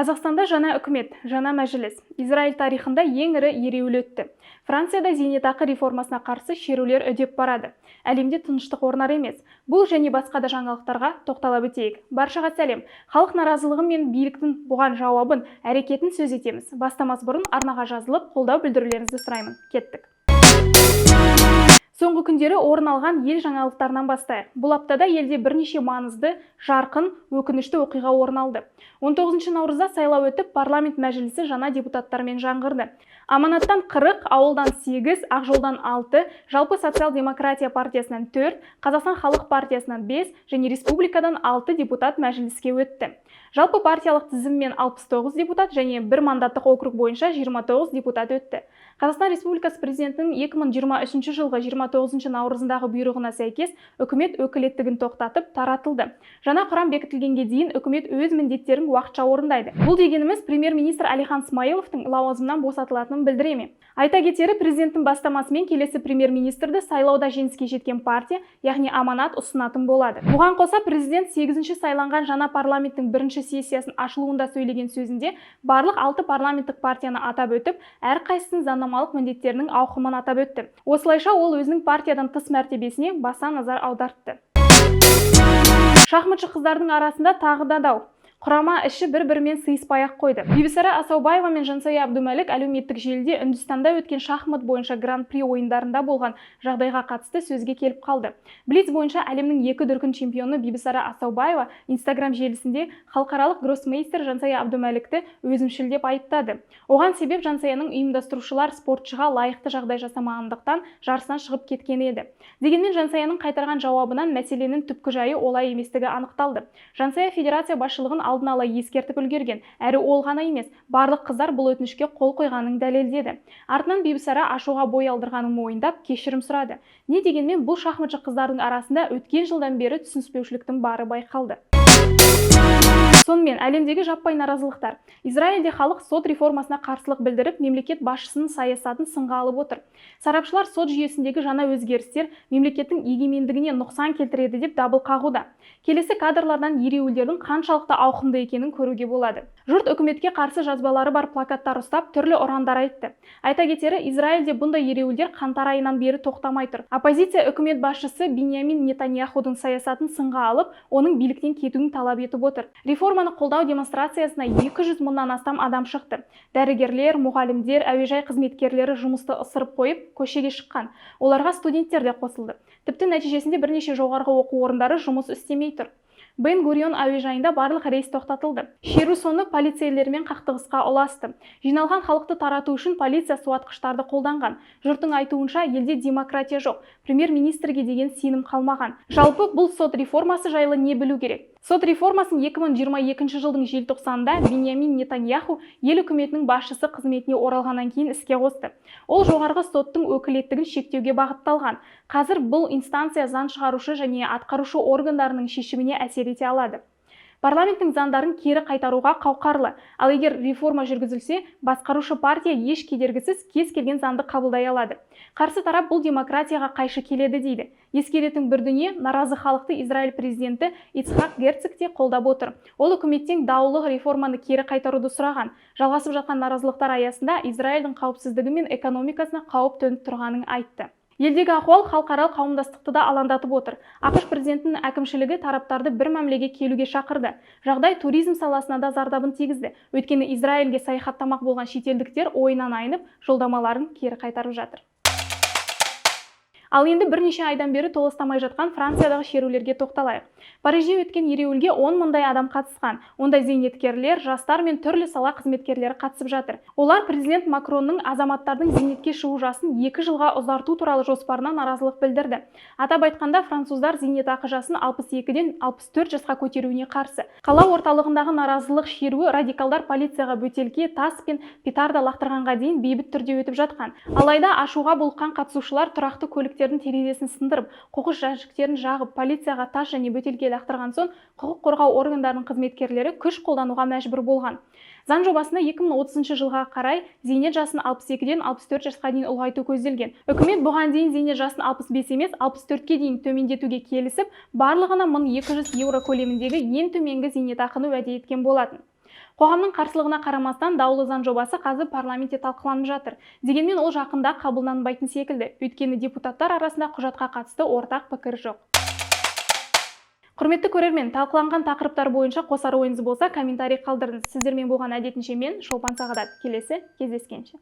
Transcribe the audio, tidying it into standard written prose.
Қазақстанда жаңа үкімет, жаңа мәжіліс. Израиль тарихында ең ірі ереуіл өтті. Францияда зейнетақы реформасына қарсы шерулер үдеп барады. Әлемде тыныштық орнар емес. Бұл және басқа да жаңалықтарға тоқталап өтейік. Баршаға сәлем. Халық наразылығы мен биліктің бұған жауабын, әрекетін сөз етеміз. Бастамас бұрын арнаға жазылып, қолдау білдірулеріңізді сұраймын. Кеттік. Соңғы күндері орын алған ел жаңалықтарынан бастайық. Бұл аптада елде бірнеше маңызды, жарқын, өкінішті оқиға орын алды. 19 наурызда сайлау өтіп, парламент мәжілісі жаңа депутаттармен жаңғырды. Аманаттан 40, Ауылдан 8, Ақжолдан 6, жалпы Социал-демократия партиясынан 4, Қазақстан халық партиясынан 5 және Республикадан 6 депутат мәжіліске өтті. Жалпы партиялық тізіммен 69 депутат және бір мандаттық округ бойынша 29 депутат өтті. Қазақстан Республикасы президентінің 2023 жылғы 29 наурызындағы бұйрығына сәйкес үкімет өкілеттігін тоқтатып, таратылды. Жаңа құрам бекітілгенге дейін үкімет өз міндеттерін уақытша орындайды. Бұл дегеніміз премьер-министр Әлихан Смайыловтың лауазымнан босатылатынын білдіре ме? Айта кетері, президенттің бастамасымен келесі премьер-министрді сайлауда жеңіске жеткен партия, яғни Аманат ұсынатын болады. Бұған қоса президент 8-ші сайланған жаңа парламенттің бірінші сессиясын ашылуында сөйлеген сөзінде барлық алты парламенттік партияны атап өтіп, әрқайсысының заңнамалық міндеттерінің ауқымын атап өтті. Осылайша ол өзінің партиядан тыс мәртебесіне баса назар аудартты. Шахматшы қыздардың арасында тағы да дау. Құрама іші бір-бірімен сыйыспай-ақ қойды. Бибісара Асаубаева мен Жансая Әбдумәлік әлеуметтік желіде Үндістанда өткен шахмат бойынша гран-при ойындарында болған жағдайға қатысты сөзге келіп қалды. Блиц бойынша әлемнің екі дүркін чемпионы Бибісара Асаубаева Инстаграм желісінде халықаралық гроссмейстер Жансая Әбдумәлікті өзімшіл деп айыптады. Оған себеп Жансаяның ұйымдастырушылар спортшыға лайықты жағдай жасамағандықтан жарыстан шығып кеткені еді. Дегенмен Жансаяның қайтарған жауабынан мәселенің түпкі жайы олай еместігі анықталды. Жансая федерация басшылығын алдын ала ескертіп үлгерген. Әрі ол ғана емес, барлық қыздар бұл өтінішке қол қойғанын дәлелдеді. Артынан Бибісара ашуға бой алдырғанын мойындап, кешірім сұрады. Не дегенмен бұл шахматшы қыздардың арасында өткен жылдан бері түсініспеушіліктің бары байқалды. Сонымен, әлемдегі жаппай наразылықтар. Израильде халық сот реформасына қарсылық білдіріп, мемлекет басшысының саясатын сынға алып отыр. Сарапшылар сот жүйесіндегі жаңа өзгерістер мемлекеттің егемендігіне нұқсан келтіреді деп дабыл қағуда. Келесі кадрлардан ереуілдердің қаншалықты ауқымды екенін көруге болады. Жұрт үкіметке қарсы жазбалары бар плакаттар ұстап, түрлі ұрандар айтты. Айта кетері, Израильде бұндай ереуілдер қаңтар айынан бері тоқтамай тұр. Оппозиция үкімет басшысы Биньямин Нетаньяхудың саясатын сынға алып, оның биліктен кетуін талап етіп отыр. Реформаны қолдау демонстрациясына 200 мыңнан астам адам шықты. Дәрігерлер, мұғалімдер, әуежай қызметкерлері жұмысты ысырып қойып, көшеге шыққан. Оларға студенттер де қосылды. Тіпті нәтижесінде бірнеше жоғарғы оқу орындары жұмыс істемей тұр. Бен Гурион әуежайында барлық рейс тоқтатылды. Шеру соңы полицейлермен қақтығысқа ұласты. Жиналған халықты тарату үшін полиция суатқыштарды қолданған. Жұрттың айтуынша, елде демократия жоқ. Премьер-министрге деген сенім қалмаған. Жалпы бұл сот реформасы жайлы не білу керек? Сот реформасын 2022 жылдың желтоқсанында Биньямин Нетаньяху ел үкіметінің басшысы қызметіне оралғаннан кейін іске қосты. Ол жоғарғы соттың өкілеттігін шектеуге бағытталған. Қазір бұл инстанция заң шығарушы және атқарушы органдарының шешіміне әсер ете алады. Парламенттің заңдарын кері қайтаруға қауқарлы. Ал егер реформа жүргізілсе, басқарушы партия еш кедергісіз кез келген заңды қабылдай алады. Қарсы тарап бұл демократияға қайшы келеді дейді. Ескеретін бір дүние, наразы халықты Израиль президенті Ицхак Герцог те қолдап отыр. Ол үкіметтен даулы реформаны кері қайтаруды сұраған. Жалғасып жатқан наразылықтар аясында Израильдің қауіпсіздігі мен экономикасына қауіп төніп тұрғанын айтты. Елдегі ахуал халықаралық қауымдастықты да алаңдатып отыр. АҚШ президентінің әкімшілігі тараптарды бір мәмілеге келуге шақырды. Жағдай туризм саласына да зардабын тигізді. Өйткені Израильге саяхаттамақ болған шетелдіктер ойынан айнып, жолдамаларын кері қайтарып жатыр. Ал енді бірнеше айдан бері толастамай жатқан Франциядағы шерулерге тоқталайық. Парижде өткен ереуілге 10 мыңдай адам қатысқан. Онда зейнеткерлер, жастар мен түрлі сала қызметкерлері қатысып жатыр. Олар президент Макронның азаматтардың зейнетке шығу жасын 2 жылға ұзарту туралы жоспарына наразылық білдірді. Атап айтқанда, француздар зейнетақы жасын 62-ден 64 жасқа көтеруіне қарсы. Қала орталығындағы наразылық шеруі радикалдар полицияға бөтелке, тас пен петарда лақтырғанға дейін бейбіт түрде өтіп жатқан. Алайда ашуға булыққан қатысушылар тұрақты көліктердің терезесін сындырып, қоқыс жәшіктерін жағып, полицияға тас және бөтелке лақтырған соң құқық қорғау органдарының қызметкерлері күш қолдануға мәжбүр болған. Заң жобасында 2030 жылға қарай зейнет жасын 62-ден 64 жасқа дейін ұлғайту көзделген. Үкімет бұған дейін зейнет жасын 65 емес, 64-ке дейін төмендетуге келісіп, барлығына 1200 евро көлеміндегі ең төменгі зейнетақыны уәде еткен болатын. Қоғамның қарсылығына қарамастан, даулы заң жобасы қазір парламентте талқыланып жатыр. Дегенмен ол жақында қабылданбайтын секілді. Өйткені депутаттар арасында құжатқа қатысты ортақ пікір жоқ. Құрметті көрермен, талқыланған тақырыптар бойынша қосар ойыңыз болса, комментарий қалдырыңыз. Сіздермен болған әдетінше мен, Шолпан Сағадат. Келесі кездескенше.